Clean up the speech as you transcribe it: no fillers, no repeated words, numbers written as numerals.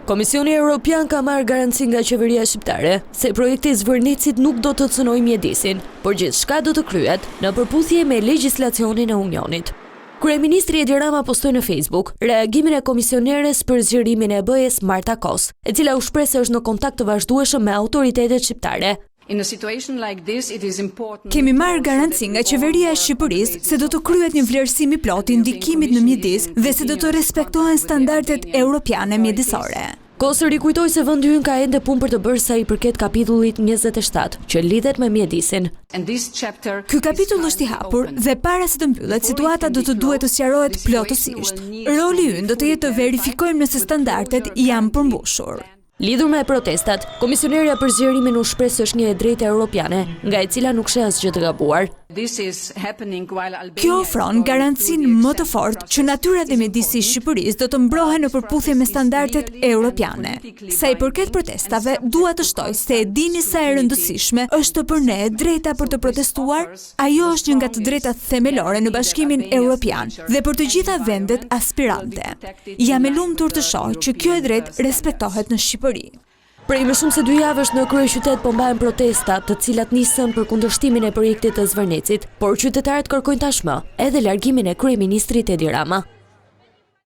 Komisioni Europian ka marrë garanci nga qeveria shqiptare se projekti i Zvërnecit nuk do të cënojë mjedisin, por gjithçka do të kryhet në përputhje me legjislacionin e Unionit. Kryeministri Edi Rama postoi në Facebook reagimin e komisioneres për zgjerimin e BE-së Marta Kos, e cila u shpreh se është në kontakt të vazhdueshëm me autoritetet shqiptare. Kemi marrë garanci nga qeveria e Shqipërisë se do të kryhet një vlerësim i plotë i ndikimit në mjedis dhe se do të respektohen standardet europiane mjedisore. Kos rikujtoi se vendi ynë ka ende punë për të bërë sa i përket kapitullit 27, që lidhet me mjedisin. Ky kapitull është i hapur dhe para se të mbyllet, situata do të duhet të sqarohet plotësisht. Roli ynë do të jetë të verifikojmë nëse standardet janë përmbushur. Lidhur me protestat, komisionerja për zgjerimin u shpreh se është një e drejtë europiane, nga e cila nuk sheh asgjë të gabuar. Kjo ofron garancinë më të fortë që natyra dhe mjedisi i Shqipërisë do të mbrohen në përputhje me standardet europiane. Sa i përket protestave, dua të shtoj se e dini sa e rëndësishme është për ne e drejta për të protestuar? Ajo është një nga të drejtat themelore në Bashkimin Europian dhe për të gjitha vendet aspirante. Jam e lumtur të shoh që kjo e drejtë respektohet në Shqipëri. Prej më shumë se dy javësh në kryeqytet po mbahen protesta, të cilat nisën për kundërshtimin e projektit të Zvërnecit, por qytetarët kërkojnë tashmë edhe largimin e kryeministrit Edi Rama.